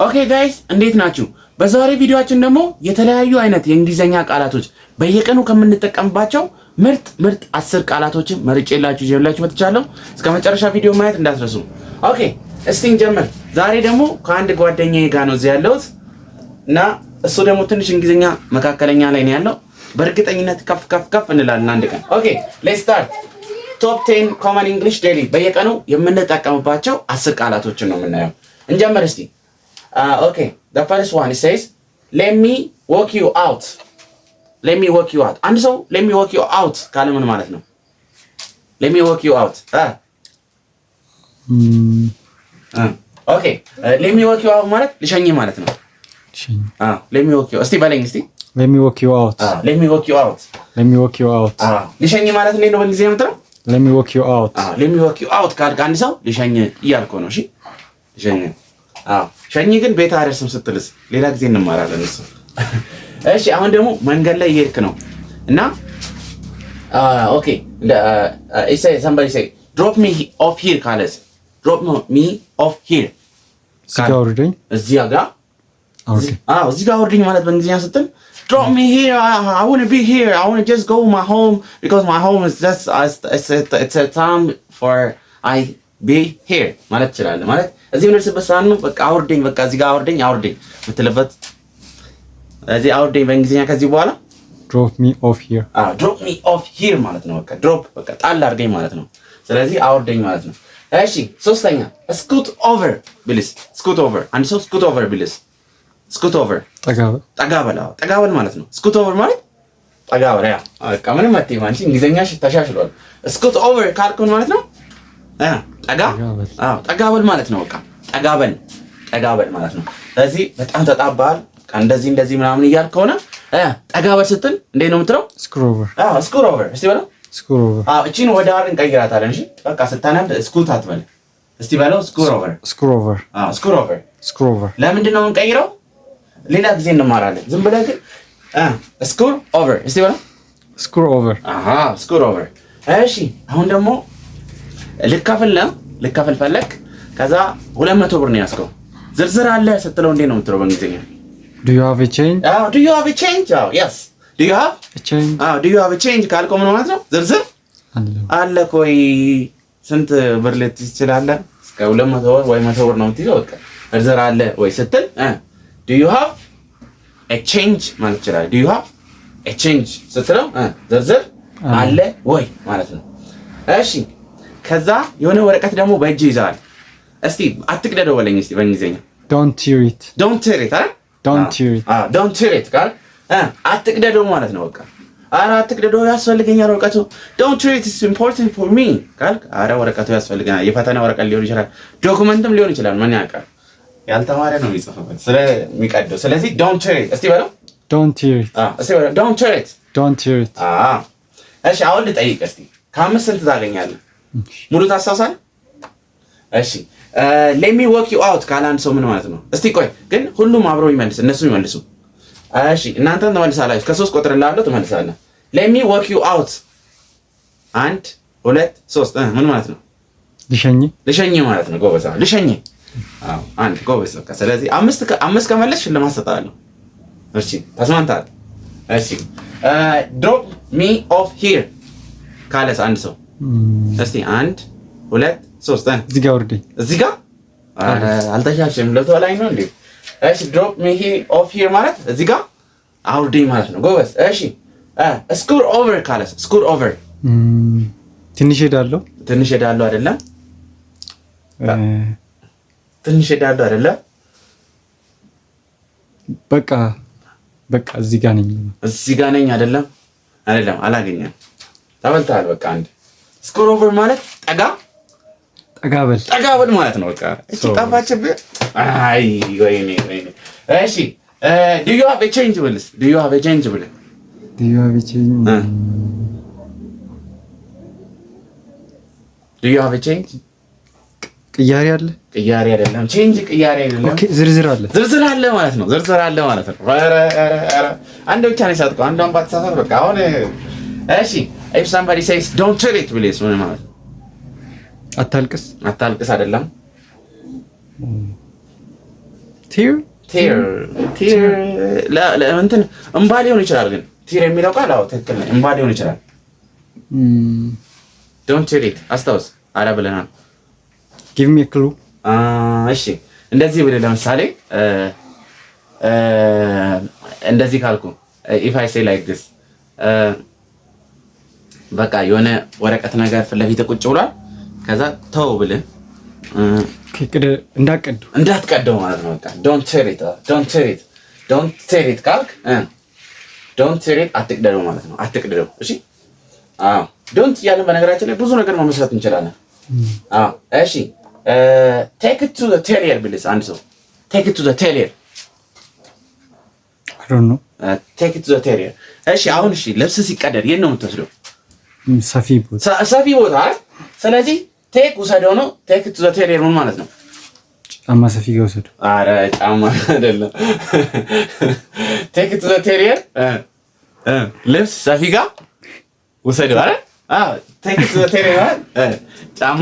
Okay guys፣ እንዴት ናችሁ? በዛሬ ቪዲዮአችን ደግሞ የተለያዩ አይነት የእንግሊዘኛ ቃላቶች በየቀኑ ከምንጠቀምባቸው ምርጥ ምርጥ 10 ቃላቶችን መርጬላችሁ ይዤላችሁ መጥቻለሁ። እስከ መጨረሻ ቪዲዮ ማየት እንዳትረሱ። Okay፣ እስቲ እንጀምር። ዛሬ ደግሞ ከአንድ ጓደኛዬ ጋር ነው እዚህ ያለሁት እና እሱ ደግሞ ትንሽ እንግሊዝኛ መካከለኛ ላይ ነው ያለው። በእርግጠኝነት ከፍ ከፍ ከፍ እንላለን አንድ ቀን። Okay, let's start. Top 10 common English daily፣ በየቀኑ የምንጠቀምባቸው 10 ቃላቶችን ነው የምናየው። እንጀምር እስቲ። Okay, the first one says, "Let me walk you out." Let me walk you out። አንድ ሰው "Let me walk you out" ካለ ምን ማለት ነው? Let me walk you out. Okay, let me walk you out ማለት ልሸኝህ ማለት ነው። Let me walk you፣ እስቲ በለኝ እስቲ። Let me walk you out. Let me walk you out. Let me walk you out. ልሸኝህ ማለት እንዴት ነው በእንግሊዝኛ የምትለው? Let me walk you out. Let me walk you out ካልክ አንድ ሰው ልሸኝህ እያልከው ነው። እሺ፣ ልሸኝህ። አዎ፣ ሸኝ ግን ቤት አደርስም ስትልስ ሌላ ጊዜ እንማራለን እሱ። እሺ፣ አሁን ደግሞ መንገድ ላይ እየሄድክ ነው እና okay, somebody say "Drop me off here" ካለስ? "Drop me off here." እዚህ ጋር አውርደኝ። እዚህ ጋር። አውርደኝ። አዎ፣ እዚህ ጋር አውርደኝ ማለት በእንግሊዝኛ ስትል "Drop me here. I want to be here. I want to just go my home because my home is just it's a time for I be here" ማለት ትችላለህ። ማለት እዚህ የምደርስበት ሰዓት ነው። በቃ አውርደኝ፣ በቃ እዚህ ጋር አውርደኝ፣ አውርደኝ የምትልበት፣ እዚህ አውርደኝ በእንግሊዝኛ ከዚህ በኋላ። Drop me off here. "Drop me off here" ማለት ነው። በቃ drop፣ በቃ ጣል አድርገኝ ማለት ነው። ስለዚህ አውርደኝ ማለት ነው። እሺ፣ ሶስተኛ "scoot over" ብልስ? Scoot over፣ አንድ ሰው "scoot over" ብልስ? Scoot over. ጠጋ በል። ጠጋ በል። አዎ፣ ጠጋ በል ማለት ነው። Scoot over ማለት ጠጋ በል። Yeah፣ በቃ ምንም አትይም አንቺ፣ እንግሊዘኛሽ ተሻሽሏል። Scoot over ካልክ ምን ማለት ነው? ጠጋ ጠጋ በል። አዎ፣ ጠጋ በል ማለት ነው። በቃ ጠጋ በል፣ ጠጋ በል ማለት ነው። ስለዚህ በጣም ተጣባል እንደዚህ እንደዚህ ምናምን እያልክ ከሆነ ጠጋ በል ስትል እንዴት ነው የምትለው? Scoot over. አዎ፣ scoot over። እስቲ በለው። Scoot over. አዎ፣ እቺን ወደ R እንቀይራታለን። እሺ፣ በቃ ስታነብ scoot አትበል። እስቲ በለው፣ scoot over. Scoot over. አዎ፣ scoot over. Scoot over. ለምንድን ነው የምንቀይረው? ሌላ ጊዜ እንማራለን። ዝም ብለህ ግን scoot over እስቲ በለው። Scoot over. አሃ፣ scoot over። እሺ፣ አሁን ደግሞ ልከፍል ነው፣ ልከፍል ፈለግ፣ ከዛ 200 ብር ነው ያዝከው። ዝርዝር አለ ስትለው እንዴት ነው የምትለው በእንግሊዝኛ? Do you have a change? አዎ፣ do you have a change? አዎ፣ yes, do you have A change? አዎ፣ do you have a change ካልከው ምን ማለት ነው? ዝርዝር አለ። አለ ቆይ፣ ስንት ብር ልትይዝ ትችላለህ? እስከ 200 ብር ወይ 100 ብር ነው የምትይዘው። በቃ ዝርዝር አለ ወይ ስትል "Do you have a change" ማለት ይችላል። "Do you have a change" ስትለው ዝርዝር አለ ወይ ማለት ነው። እሺ፣ ከዛ የሆነ ወረቀት ደግሞ በእጅ ይዘዋል። እስቲ አትቅደደው በለኝ እስቲ በእንግሊዝኛ። Don't tear it. Don't tear it አይደል? Don't tear it. አዎ፣ don't tear it ካል አትቅደደው ማለት ነው። በቃ ኧረ አትቅደደው፣ ያስፈልገኛል ወረቀቱ። "Don't tear it, it's important for me" ካልክ ኧረ ወረቀቱ ያስፈልገኛል። የፈተና ወረቀት ሊሆን ይችላል፣ document ም ሊሆን ይችላል። ማን ያውቃል? ያልተማረ ነው የሚጽፍበት ስለሚቀደው። ስለዚህ don't tear it እስቲ በለው። Don't tear it. አዎ፣ እስቲ በለው፣ don't tear it. Don't tear it. አዎ፣ እሺ፣ አሁን ልጠይቅ እስቲ፣ ከአምስት ስንት ታገኛለህ? ሙሉ ታስታውሳለህ? እሺ፣ "Let me walk you out" ካለ አንድ ሰው ምን ማለት ነው? እስቲ ቆይ ግን ሁሉም አብረው ይመልስ፣ እነሱ ይመልሱ። እሺ፣ እናንተም ትመልሳላችሁ። ከሶስት ቁጥር ላለው ትመልሳለህ። Let me walk you out፣ አንድ፣ ሁለት፣ ሶስት። ምን ማለት ነው? ልሸኝ። ልሸኝ ማለት ነው። ጎበዝ፣ አዎ፣ ልሸኝ። አዎ፣ አንድ ጎበዝ። በቃ ስለዚህ አምስት ከመለስ ሽልማት እሰጥሃለሁ። እሺ፣ ተስማምተሃል? እሺ፣ "Drop me off here" ካለስ አንድ ሰው? እስቲ አንድ፣ ሁለት፣ ሶስት። እዚህ ጋር አውርደኝ። እዚህ ጋር አልተሻሸም። ለቶ ላይ ነው እንዴ? እሺ፣ "Drop me off here" ማለት እዚህ ጋር አውርደኝ ማለት ነው። ጎበዝ። እሺ፣ "scoot over" ካለስ? Scoot over. ትንሽ ሄዳለሁ። ትንሽ ሄዳለሁ አይደለም። ትንሽ ሄዳለሁ አይደለም። በቃ በቃ እዚህ ጋር ነኝ። እዚህ ጋር ነኝ አይደለም። አይደለም፣ አላገኘም። ተበልተሃል። በቃ አንድ scoot over ማለት ጠጋ ጠጋ በል። ጠጋ በል ማለት ነው። በቃ እቺ ጠፋችብህ። አይ ወይኔ ወይኔ። እሺ፣ "Do you have a change" ብልስ? "Do you have a change" ብልህ? Do you have a change? Do you have a change? ቅያሬ አለ። ቅያሬ አይደለም። Change ቅያሬ አይደለም። Okay፣ ዝርዝር አለ። ዝርዝር አለ ማለት ነው። ዝርዝር አለ ማለት ነው። ኧረ ኧረ ኧረ፣ አንድ ብቻ ነው የሳትከው። አንዷን ባትሳሳት በቃ አሁን። እሺ፣ if somebody says "Don't tear it" ብልስ ምን ማለት ነው? አታልቅስ። አታልቅስ አይደለም። Tear. Tear, tear እንትን እምባ ሊሆን ይችላል፣ ግን tear የሚለው ቃል አዎ ትክክል ነው። እምባ ሊሆን ይችላል። Don't tear it አስታውስ። አረ ብለናል። Give me clue. እሺ እንደዚህ ብለህ ለምሳሌ እንደዚህ ካልኩ፣ if I say like this፣ በቃ የሆነ ወረቀት ነገር ፊት ለፊት ቁጭ ብሏል። ከዛ ተው ብልህ እንዳትቀዱ። እንዳትቀደው ማለት ነው። በቃ don't tear it, don't tear it, don't tear it ካልክ don't tear it አትቅደደው ማለት ነው። አትቅደደው። እሺ አዎ፣ don't እያለን በነገራችን ላይ ብዙ ነገር መመስረት እንችላለን። አዎ እሺ፣ take it to the tailor ብልስ አንድ ሰው take it to the tailor? I don't know. Take it to the tailor። እሺ አሁን እሺ፣ ልብስ ሲቀደድ የት ነው የምትወስደው? ሰፊ ቦታ። ሰፊ ቦታ አይደል? ስለዚህ take ውሰደው ነው። Take it to the tailor ምን ማለት ነው? ጫማ ሰፊ ጋር ውሰደው። አረ ጫማ አይደለም። Take it to the tailor ልብስ ሰፊ ጋር ውሰደው አይደል? አዎ፣ take it to the tailor ማለት ጫማ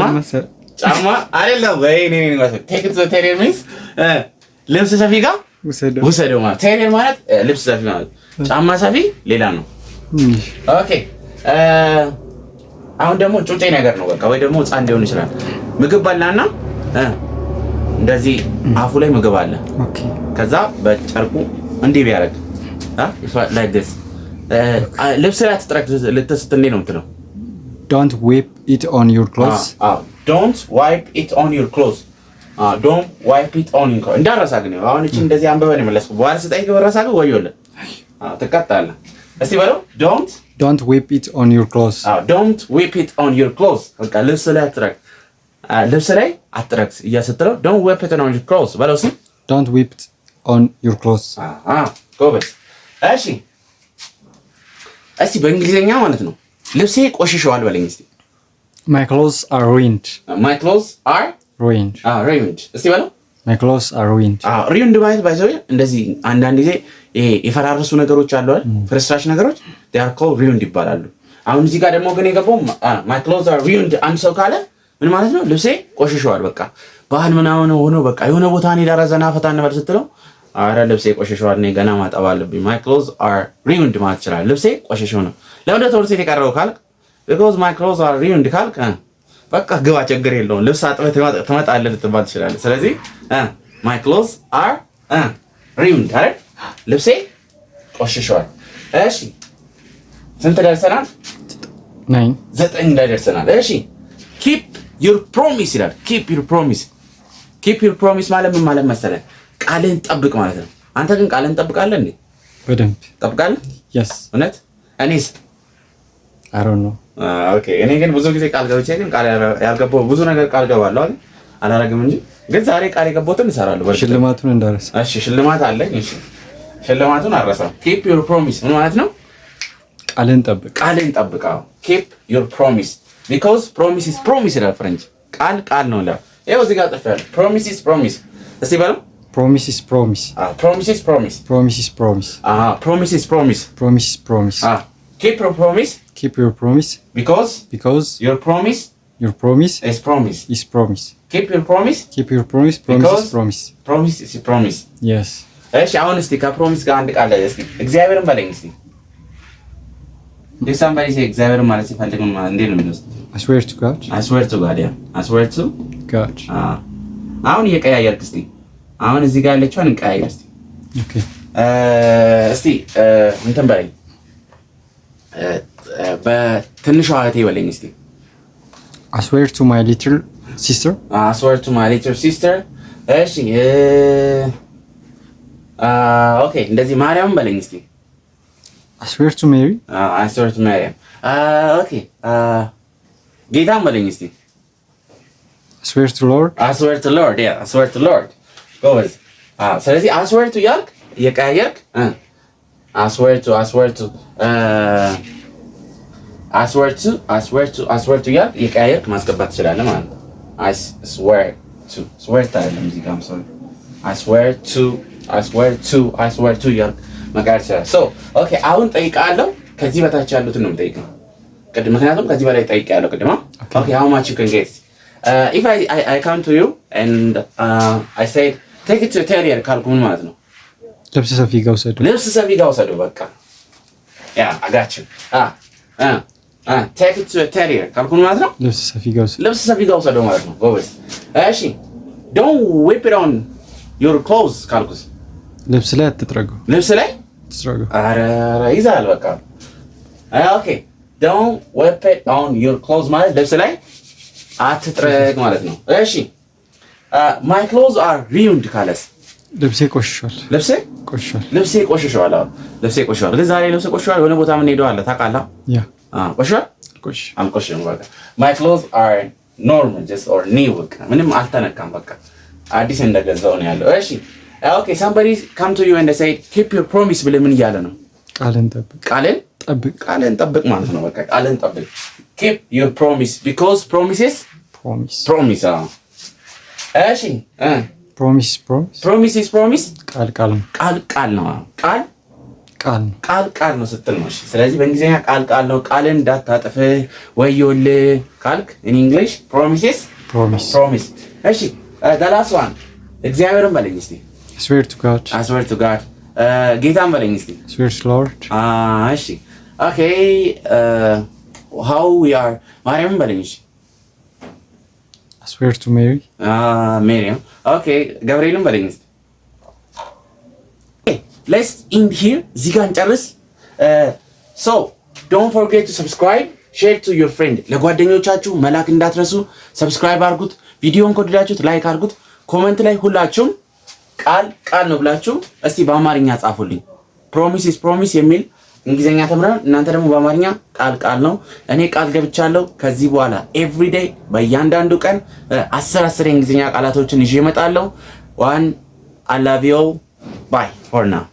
ጫማ አይደለም ወይ? እኔ ነኝ። Take it to the tailor means ልብስ ሰፊ ጋር ውሰደው። ውሰደው ማለት። Tailor ማለት ልብስ ሰፊ ማለት፣ ጫማ ሰፊ ሌላ ነው። Okay፣ አሁን ደግሞ ጩጬ ነገር ነው በቃ፣ ወይ ደግሞ ሕፃን ሊሆን ይችላል። ምግብ በላና እንደዚህ አፉ ላይ ምግብ አለ። ከዛ በጨርቁ እንዲህ ቢያደርግ like this ልብስ ላይ አትጥረግ ልትስት እንዴ ነው የምትለው? Don't wipe it on your clothes. Don't wipe it on your clothes. Don't wipe it on your clothes። እንዳረሳ ግን አሁን እቺ እንደዚህ አንብበን የመለስኩ በኋላ ስጠይቅ በረሳ ግን ወዮልህ ትቀጣለህ። እስቲ በለው don't Don't wipe it on your clothes. Don't wipe it on your clothes። በቃ ልብስ ላይ አትጥረግ፣ ልብስ ላይ አትጥረግ እያስትለው don't wipe it on your clothes በለው እስኪ። Don't wipe it on your clothes. ጎበዝ። እሺ እስቲ በእንግሊዝኛ ማለት ነው ልብሴ ቆሽሸዋል በለኝ እስቲ። My clothes are ruined. My clothes are Ruined. Ruined። እስቲ በለው። My clothes are ruined. Ruined ማለት by the way እንደዚህ አንዳንድ ጊዜ ይሄ የፈራረሱ ነገሮች አሉ አይደል? ፍርስራሽ ነገሮች they are called ruined ይባላሉ። አሁን እዚህ ጋር ደግሞ ግን የገባው my clothes are ruined አንድ ሰው ካለ ምን ማለት ነው? ልብሴ ቆሽሸዋል። በቃ ባህል ምናምን ሆኖ በቃ የሆነ ቦታ እኔ ዳራ ዘና ፈታ እንበል ስትለው አረ ልብሴ ቆሽሸዋል፣ እኔ ገና ማጠብ አለብኝ። My clothes are ruined ማለት ይችላል። ልብሴ ቆሽሾ ነው። ለምን ትምህርት ቤት የቀረው ካልክ because my clothes are ruined ካልክ በቃ ግባ፣ ችግር የለውም፣ ልብስ አጥበህ ትመጣለህ ልትባል ትችላለህ። ስለዚህ my clothes are ruined አይደል? ልብሴ ቆሽሸዋል። እሺ ስንት ደርሰናል? 9. 9 ላይ ደርሰናል። እሺ keep your promise ይላል። Keep your promise። Keep your promise ማለት ምን ማለት መሰለህ? ቃልህን ጠብቅ ማለት ነው። አንተ ግን ቃልህን ጠብቃለህ እንዴ? በደንብ። ጠብቃለህ? Yes. እውነት? እኔስ? I don't know. Okay፣ እኔ ግን ብዙ ጊዜ ቃል ገብቼ ግን ቃል ያልገባው ብዙ ነገር ቃል ገባለሁ አይደል? አላረግም እንጂ ግን ዛሬ ቃል የገባሁትን እሰራለሁ። በእርግጥ። ሽልማቱን እንዳረሳ። እሺ ሽልማት አለኝ። እሺ ሽልማቱን አልረሳም። Keep your promise ምን ማለት ነው? ቃልህን ጠብቅ። ቃልህን ጠብቅ። አዎ keep your promise because promise is promise ይላል ፈረንጅ። ቃል ቃል ነው ይላል። ይኸው እዚህ ጋር ጽፌያለሁ። Promise is promise። እስቲ በለው። Promise is promise. Promise is promise. Promise is promise. Promise is promise. Promise is promise. Keep your promise. Keep your promise. Because because your promise your promise is promise. Is promise. Keep your promise. Keep your promise. Promise because is promise. Promise is promise. Yes. እሺ አሁን እስቲ ከ promise ጋር አንድ ቃል እስቲ እግዚአብሔርን በለኝ እስቲ። If somebody say እግዚአብሔርን ማለት ሲፈልግ ምን ማለት እንዴት ነው የሚለው? I swear to God. I swear to God, yeah. I swear to God. አሁን እየቀያየርክ እስቲ አሁን እዚህ ጋር ያለችዋን እንቀያየር እስቲ። Okay. እስቲ እንትን በለኝ፣ በትንሿ እህቴ በለኝ እስቲ። I swear to my little sister. I swear to my little sister። እሺ okay፣ እንደዚህ ማርያም በለኝ እስቲ። I swear to Mary. I swear to ማርያም። Okay፣ ጌታም በለኝ እስቲ። I swear to Lord. I swear to Lord, yeah, I swear to Lord። ጎበዝ። ስለዚህ I swear to እያልክ እየቀያየርክ I swear to, I swear to, I swear to, I swear to, I swear to እያልክ እየቀያየርክ ማስገባት ትችላለህ ማለት ነው። I swear to, swear to አይደለም እዚህ ጋር፣ sorry፣ I swear to, I swear to, I swear to እያልክ መቀየር ትችላለህ። So okay፣ አሁን ጠይቃለሁ። ከዚህ በታች ያሉትን ነው የምጠይቀው ቅድም፣ ምክንያቱም ከዚህ በላይ ጠይቄያለሁ ቅድማ። Okay, how much you can get if I come to you and I said Take it to tailor ካልኩ ምን ማለት ነው? ልብስ ሰፊ ጋር ውሰደው። ልብስ ሰፊ ጋር ውሰደው። በቃ yeah, I got you. Take it to tailor ካልኩ ምን ማለት ነው? ልብስ ሰፊ ጋር ውሰደው። ልብስ ሰፊ ጋር ውሰደው ማለት ነው። ጎበዝ። እሺ፣ don't wipe it on your clothes ካልኩስ? ልብስ ላይ አትጥረገው። ልብስ ላይ አትጥረገው። ኧረ ኧረ ይዛል በቃ። Okay, don't wipe it on your clothes ማለት ልብስ ላይ አትጥረግ ማለት ነው። እሺ፣ my clothes are ruined ካለስ? ልብሴ ቆሽሿል። ልብሴ ቆሽሿል። ልብሴ ቆሽሿል። አዎ፣ ልብሴ ቆሽሿል። ግን ዛሬ ልብሴ ቆሽሿል። የሆነ ቦታ የምንሄደው አለ ታውቃለህ? Yeah. ቆሽሿል? ቆሽ አልቆሽም። በቃ my clothes are normal just or new፣ በቃ ምንም አልተነካም። በቃ አዲስ እንደገዛው ነው ያለው። እሺ፣ okay, somebody come to you and say "keep your promise" ብለህ ምን እያለ ነው? ቃልን ጠብቅ። ቃልን ጠብቅ። ቃልን ጠብቅ ማለት ነው። በቃ ቃልን ጠብቅ። Keep your promise because promise is promise. Promise። አዎ፣ እሺ። Promise promise. Promise is promise. ቃል ቃል ነው። ቃል ቃል ነው። ቃል ቃል ነው። ቃል ቃል ነው ስትል ነው። እሺ፣ ስለዚህ በእንግሊዝኛ ቃል ቃል ነው። ቃልን እንዳታጥፍ ወዮልህ ካልክ in English promise is promise. Promise። እሺ፣ the last one፣ እግዚአብሔርን በለኝ እስቲ። Swear to God. I swear to God። ጌታን በለኝ እስቲ። Swear to Lord. እሺ፣ okay, how we are ማርያምን በለኝ እሺ። Swear to Mary. Mary። Okay፣ ገብርኤልን በለኝ እስቲ። Let's end here፣ እዚህ ጋር እንጨርስ። So don't forget to subscribe, share to your friend፣ ለጓደኞቻችሁ መላክ እንዳትረሱ። Subscribe አድርጉት። ቪዲዮን ከወደዳችሁት like አድርጉት። Comment ላይ ሁላችሁም ቃል ቃል ነው ብላችሁ እስቲ በአማርኛ ጻፉልኝ። Promise is promise የሚል እንግሊዝኛ ተምረን እናንተ ደግሞ በአማርኛ ቃል ቃል ነው። እኔ ቃል ገብቻለሁ። ከዚህ በኋላ everyday በእያንዳንዱ ቀን 10 10 የእንግሊዝኛ ቃላቶችን ይዤ እመጣለሁ። One, I love you, bye for now.